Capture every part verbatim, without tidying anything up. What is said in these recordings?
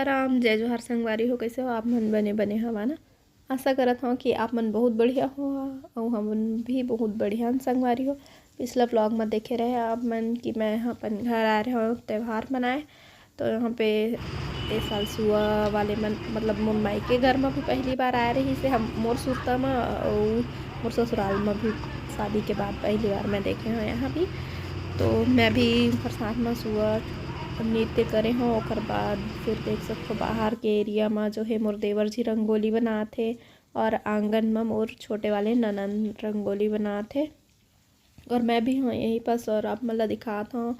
राम, जय जोहार संगवारी हो, कइसे हो आप मन? बने बने हवा ना? आशा करत हव कि आप मन बहुत बढ़िया हो, अउ हमन भी बहुत बढ़िया हन संगवारी हो। पिछला vlog म देखे रहे आप मन कि मैं ह अपन घर आए रहे हव त्योहार मनाए, तो यहाँ पे ए साल सुआ वाले मन, मतलब मोर मायके घर म भी पहली बार आए रहिस हे हम, मोर सुरता म, अउ मोर ससुराल म भी शादी के बाद पहली बार मैं देखे हव यहाँ भी। तो मैं भी ओकर साथ म सुआ नृत्य करे हव। ओकर बाद फिर देख सकथो बाहर के area म जो है मोर देवर जी रंगोली बनात हे और आंगन म मोर छोटे वाले ननन रंगोली बनात हे और मैं भी हव यहीं पास। और आप मन ला दिखात हव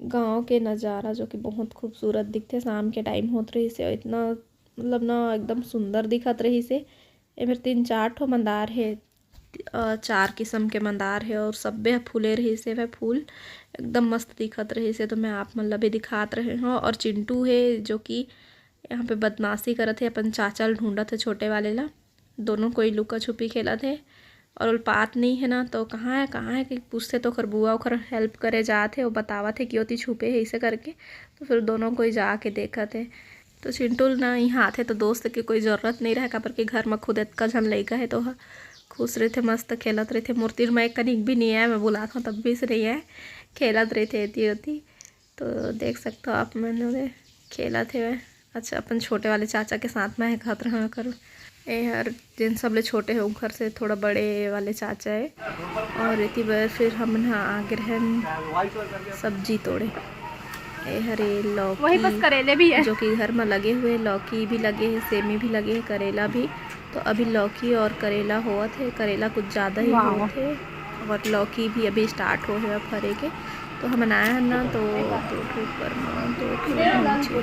गाँव के नज़ारा जो कि बहुत खूबसूरत दिखथे। शाम के time होत रहिस हे, इतना मतलब ना एकदम सुंदर दिखत रहिस हे। एमेर तीन चार ठो मंदार हे, अ, चार किसम के मंदार हे और सब्बे ह फूले रहिस हे। वह फूल एकदम मस्त दिखत रहिस हे, तो मैं आप मन ला भी दिखात रहे हव। और चिंटू हे जो कि यहाँ पे बदमाशी करत हे, अपन चाचा ल ढूंढत हे छोटे वाले ला। दोनों कोई लुका छुपी खेलत हे और ओल पात नहीं है ना, तो कहाँ है, कहाँ है कि पूछथे तो ओकर बुआ ओकर help करे जात हे, वो बतावत हे कि ओती छुपे हे ऐसे करके। तो फिर दोनों कोई जाके देखत हे। तो चिंटू ल ना यहाँ आथे तो दोस्त के कोई जरूरत नहीं रहे, काबर के घर म खुद एतका झन लइका हे तो ओह खुश रहिथे, मस्त खेलत रहिथे। मोर तीर म एक कनिक भी नहीं आए, मैं बुलात हव तब भी से नहीं आए, खेलत रहिथे एती ओती। तो देख सकथव आप मन ओदे खेलत हेवय। अच्छा, अपन छोटे वाले चाचा के साथ में हे, कहत रहा करो। ए हर जेन सबले छोटे हे, उनकर से थोड़ा बड़े वाले चाचा हे। और एती बर फिर हमन ह आगे रहन सब्जी तोड़े। ए हरे लौकी, वही बस करेले भी है। जो कि घर में लगे हुए, लौकी भी लगे है, सेमी भी लगे है, करेला भी। तो अभी लौकी और करेला होवत हे, करेला कुछ ज़्यादा ही वाह। होवत हे और लौकी भी अभी start हो हे फरे के। तो हमन आए हन ना, तो दो ठो ऊपर में, दो ठो नीचे,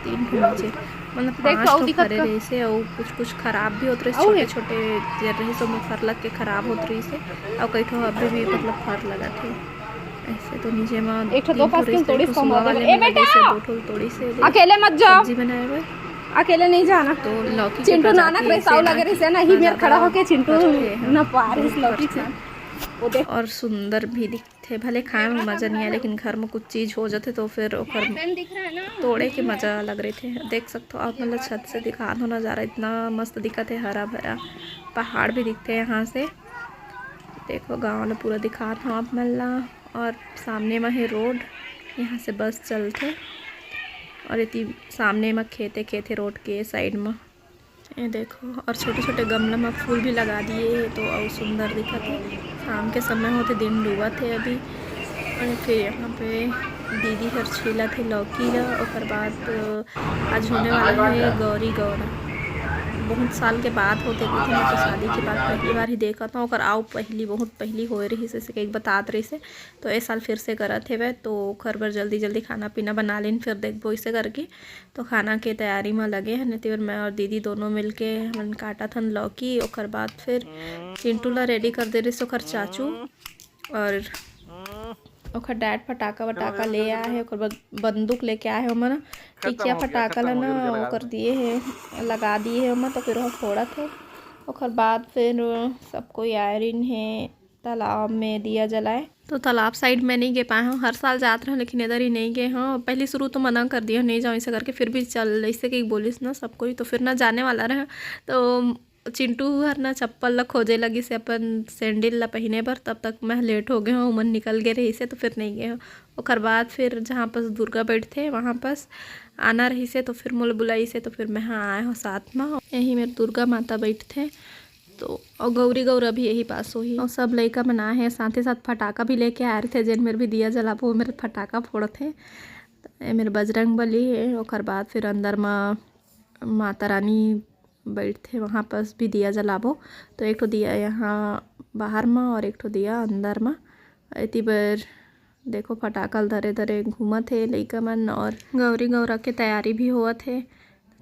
तीन ठो नीचे, मतलब देख, पाँच अउ ठो दिखत फरे का? रहिस हे, अउ कुछ कुछ खराब भी होत रहिस, अउ छोटे हे। छोटे जेर रहिस, ओमे फर लग के खराब होत रहिस हे, अउ कई ठो अभी भी मतलब फर लगत हे। ऐसे तो नीचे में एक ठो तीन दो ठो पास रहिस, तीन तो एक तोड़िस ठो कम सुबह आ गए। वाले ए में बेटा! लगे से दो ठो तोड़िस हे, अकेले मत जाओ। सब्जी बनाए बर। अकेले नहीं जाना। तो लौकी के चिंटू प्रजाति नानक रे ऐसे साव ना लगे कि रहिस हे ना, ही इतना मेर खड़ा ज़्यादा होके चिंटू कष्ट हे, ना पार इस बहुत लौकी कष्ट हे। खान। वो देख। और सुंदर भी दिखथे, भले खाए में मजा नहीं आए, लेकिन घर में कुछ चीज हो जाथे तो फिर ओकर गार्डन दिख रहा है ना, तोड़े के मजा अलग रहिथे। देख सकथो आप, मतलब छत से दिखात हो नजारा, इतना मस्त दिखत हे, हरा भरा पहाड़ भी दिखथे यहाँ से। देखो गाँव ला पूरा दिखात हो आप मन ला। और सामने म हे रोड, यहाँ से बस चलथे और एती सामने म खेते, खेते रोड के साइड म। ये देखो, और छोटे-छोटे गमला म फूल भी लगा दिए हे, तो अउ सुंदर दिखत हे। शाम के समय होथे, दिन डूबत हे अभी। और फिर यहाँ पे दीदी हर छीलत हे लौकी ला, ओकर बाद आज होने वाला हे गौरी गौरा। बहुत साल के बाद होथे, कहिथे, मैं तो शादी के बाद पहली बार ही देखत हूँ। ओकर आउ पहली, बहुत पहली होए रहिस, जैसे कि एक बतात रहिस हे, तो ए साल फिर से करत हेवय, तो ओकर बर जल्दी जल्दी खाना पीना बना लेन, फिर देखबो इसे करके। तो खाना के तैयारी म लगे हन, तेवर मैं और दीदी दोनों मिलके हमन काटत हन लौकी। ओकर बाद फिर चिंटू ला ready कर दे रहिस ओकर चाचू, और ओकर dad फटाका वटाका ले आए हे, ओकर बाद बंदूक लेके आए हे, ओमन टिकिया फटाका ला ना ओकर दिए हे, लगा दिए हे ओमा, तो फिर ओह फोड़त हे। ओकर बाद फिर सब कोई आए रहिन हे तालाब में दिया जलाए। तो तालाब side में नहीं गे पाए हूँ, हर साल जात रहूँ, लेकिन इधर ही नहीं गए हूँ। पहली शुरू तो मना कर दिया, नहीं जाऊँ ऐसे करके, फिर भी चल, ऐसे कि बोलिस ना सब कोई, तो फिर ना जाने वाला रहे। तो चिंटू हर ना चप्पल ला खोजे लगिस हे अपन sandal ला पहिने बर, तब तक मैं late हो गए हूँ, ओमन निकल गए रहिस हे, तो फिर नहीं गए हूँ। ओकर बाद फिर जहाँ पास दुर्गा बैठथे, वहाँ पास आना रहिस हे, तो फिर मोला बुलाइस हे, तो फिर मैं हाँ आए हूँ साथ में। यही मेर दुर्गा माता बैठथे, तो अउ गौरी गौरा भी यही पास होही। अउ सब लइका मन आए हे, साथे साथ फटाका भी लेके आए रहिथे, जेन मेर भी दिया जलाबो, ओ मेर फटाका फोड़त हे। ए मेर बजरंग बली हे, ओकर बाद फिर अंदर म माता रानी बैठथे, वहाँ पास भी दिया जलाबो। तो एक ठो दिया यहाँ बाहर म और एक ठो दिया अंदर म। एती बर देखो, फटाका ल धरे धरे घूमत हे लइका मन, और गौरी गौरा के तैयारी भी होवत हे।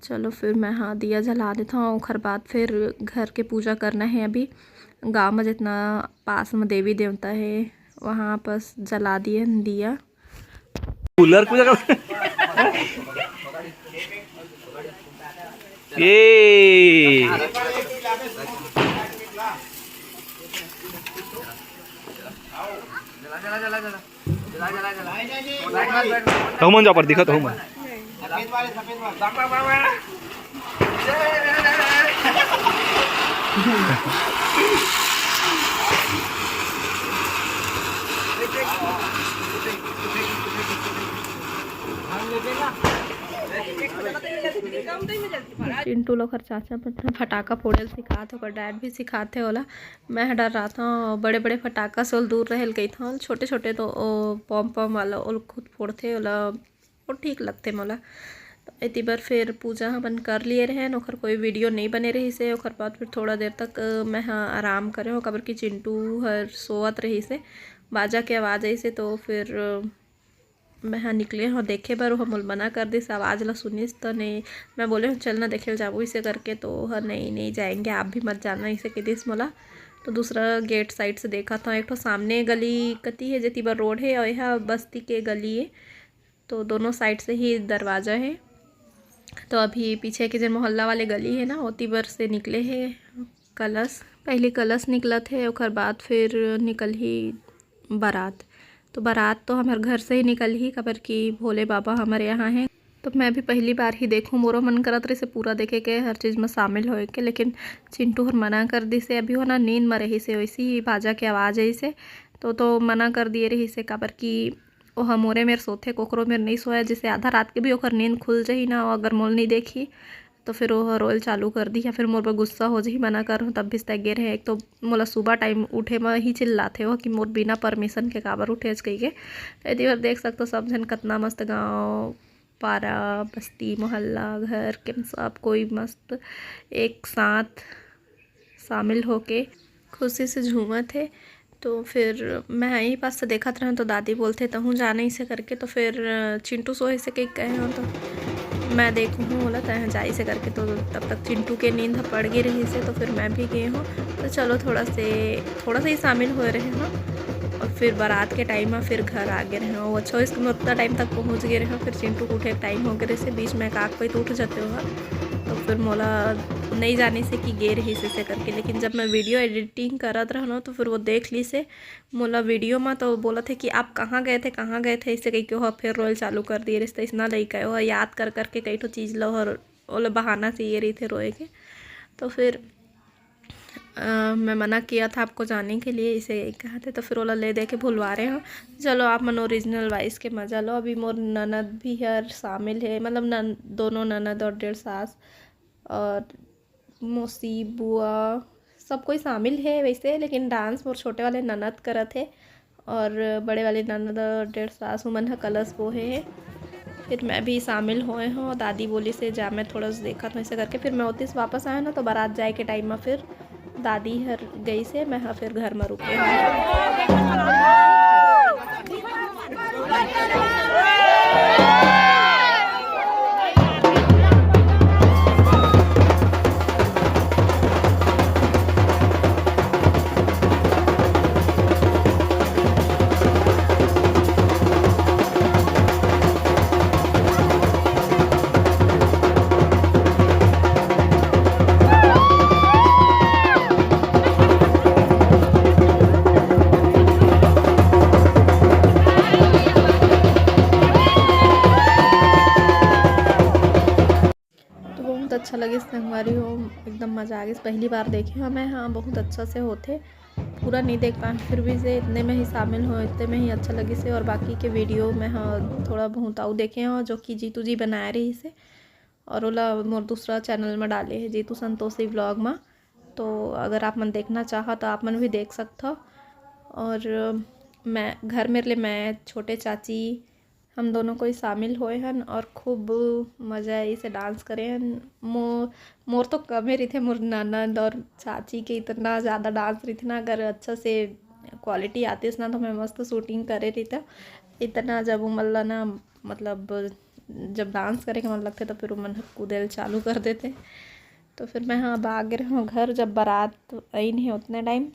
चलो, फिर मैं, हाँ, दिया जला देता हूँ, ओखर बाद फिर घर के पूजा करना है। अभी गाँव में जितना पास में देवी देवता है, वहाँ पास जला दिए हन दिया। कूलर पूजा कर। ये तहु मन जा पर दिखा, तहु मन। सफेद वाले, सफेद वाले। बाबा, बाबा। चिंटू ल ओकर चाचा मन ह फटाका फोड़े ल सिखात हे, ओकर डैड भी सिखात हे ओला। मैं ह डर्राथंव बड़े बड़े फटाका से, ओला दूर रहे ल कहिथंव। छोटे छोटे तो ओ पॉम पॉम वाला ओला खुद फोड़थे, ओला वो ठीक लगथे मोला। तो एती बर फिर पूजा हमन कर लिए रहेन, ओकर कोई वीडियो नइ बने रहिस हे। ओकर बाद फिर थोड़ा देर तक, अ, मैं ह आराम करे हों, काबर कि चिंटू हर सोवत रहिस हे। बाजा के आवाज़ आइस हे, तो फिर, अ, मैं ह निकले हों देखे बर। ओह मोला मना कर दिस, आवाज़ ला सुनिस त नइ। मैं बोले हों, "चल ना, देखे ल जाबो," इसे करके, तो ओह, "नहीं, नहीं जाएंगे, आप भी मत जाना," इसे कह दिस मोला। तो दूसरा गेट साइड से देखत हों, एक ठो सामने गली कती हे, जेती बर रोड हे, और यह बस्ती के गली हे। तो दोनों साइड से ही दरवाज़ा हे। तो अभी पीछे के जे मोहल्ला वाले गली हे ना, ओती बर से निकले हे कलश। पहली कलश निकलत हे, ओकर बाद फिर निकलही बारात। तो बारात तो हमर घर से ही निकलही, काबर कि भोले बाबा हमर यहाँ हे। तो मैं भी पहली बार ही देखूँ, मोरो मन करत रहिस हे पूरा देखे के, हर चीज़ में शामिल होए के, लेकिन चिंटू हर मना कर दिस हे। अभी वो ना नींद में रहिस हे, वैसे ही बाजा के आवाज़ आइस हे, तो, तो मना कर दिए रहिस हे, काबर कि ओह मोरे मेर सोथे, कोकरो मेर नइ सोए, जैसे आधा रात के भी ओकर नींद खुल जही ना, अगर मोला नइ देखही, तो फिर ओह रोए ल चालू कर दिही, या फिर मोर बर गुस्सा हो जही, मना कर तब भी तय गे रहे। एक तो मोला सुबह टाइम उठे म ही चिल्लाथे ओह कि मोर बिना परमिशन के काबर उठेच कहिके। तो एती बर देख सकथो सब झन कतना मस्त गाँव, पारा, बस्ती, मोहल्ला, घर के सब कोई मस्त एक साथ शामिल होके खुशी से झूमत हे। तो फिर मैं यही पास से देखत रहूँ, तो दादी बोलथे, "तहूँ जाना इसे," करके। तो फिर, अ, चिंटू सोए से कही कहे हो, तो मैं देखूँ हूँ बोला, "तह जा इसे," करके। तो तब तक चिंटू के नींद ह पड़ गई रहिस हे, तो फिर मैं भी गई हूँ। तो चलो, थोड़ा से, थोड़ा सा ही शामिल हुए रहे हूँ, और फिर बारात के टाइम में फिर घर आ गए रहे हूँ। वो अच्छा, इसके मैं उतना टाइम तक पहुँच गए रहे हूँ, फिर चिंटू के उठे टाइम हो गए रहिस हे, बीच में एक आग पे तो उठ जाते हो, तो फिर मोला नहीं जाने से कि गे रहिस हे इसे करके। लेकिन जब मैं वीडियो एडिटिंग करत रहनो, तो फिर वो देख लिस हे मोला वीडियो में, तो बोलत हे कि "आप कहाँ गए थे, कहाँ गए थे?" इसे कहिके ओह फिर रोए ल चालू कर दिए रहिस हे। तो इसना लइका हे, ओह याद कर करके कई ठो चीज़ ला ओह, ओला बहाना चाहिए रहिथे रोए के। तो फिर, अ, मैं मना किया था आपको जाने के लिए, इसे कहा थे, तो फिर ओला ले दे के भुलवा रहे हो। चलो, आप मन ओरिजिनल वॉइस के मज़ा लो। अभी मोर ननद भी हर शामिल है, मतलब नन-, दोनों ननद और डेढ़ सास और मौसी, बुआ, सब कोई शामिल है वैसे, लेकिन डांस मोर छोटे वाले ननद करत है और बड़े वाले ननद और डेढ़ सासू मन ह कलश बोहे है। फिर मैं भी शामिल होए हों। दादी बोलिस हे, "जा, मैं थोड़ा सा देखत हों," ऐसे करके। फिर मैं ओतिस वापस आए ना, तो बारात जाए के टाइम में फिर दादी हर गई से, मैं ह फिर घर में रुके हों। तो बहुत अच्छा लगिस संगवारी हो, एकदम मज़ा आ गइस। पहली बार देखे हों मैं, हाँ, बहुत अच्छा से होथे। पूरा नहीं देख पाए, फिर भी से इतने में ही शामिल हों, इतने में ही अच्छा लगिस हे। और बाकी के वीडियो मैं, हाँ, थोड़ा बहुत अउ देखे हों, जो कि जीतू जी बनाए रहिस हे, और ओला मोर दूसरा चैनल में डाले हे, जीतू संतोषी व्लॉग में। तो अगर आप मन देखना चाहो, तो आप मन भी देख सकथो। और मैं, घर मेर ले मैं, छोटे चाची, हम दोनों कोई शामिल होए हन और खूब मज़ा आइस हे, डांस करे हन। मो-, मोर तो कमे रहिथे, मोर ननद और चाची के इतना ज़्यादा डांस रहिथे ना, अगर अच्छा से क्वालिटी आतिस ना, तो मैं मस्त शूटिंग करे रहितेंव। इतना जब उमन ला ना, मतलब, जब डांस करे के मन लगथे, तो फिर उमन ह कूदे ल चालू कर देथे। तो फिर मैं ह अब आ गे रहेंव घर, जब बारात आइन हे उतने टाइम।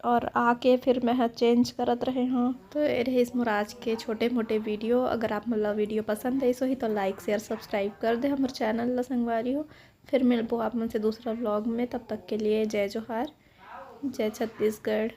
और आके फिर मैं ह चेंज करत रहे हों। तो ये रहिस मोर आज के छोटे मोटे वीडियो। अगर आप मन ला वीडियो पसंद आइस होही, तो लाइक, शेयर, सब्सक्राइब कर दे हमर चैनल ला संगवारी हो। फिर मिलबो आप मन से दूसरा व्लॉग में, तब तक के लिए जय जोहार, जय छत्तीसगढ़।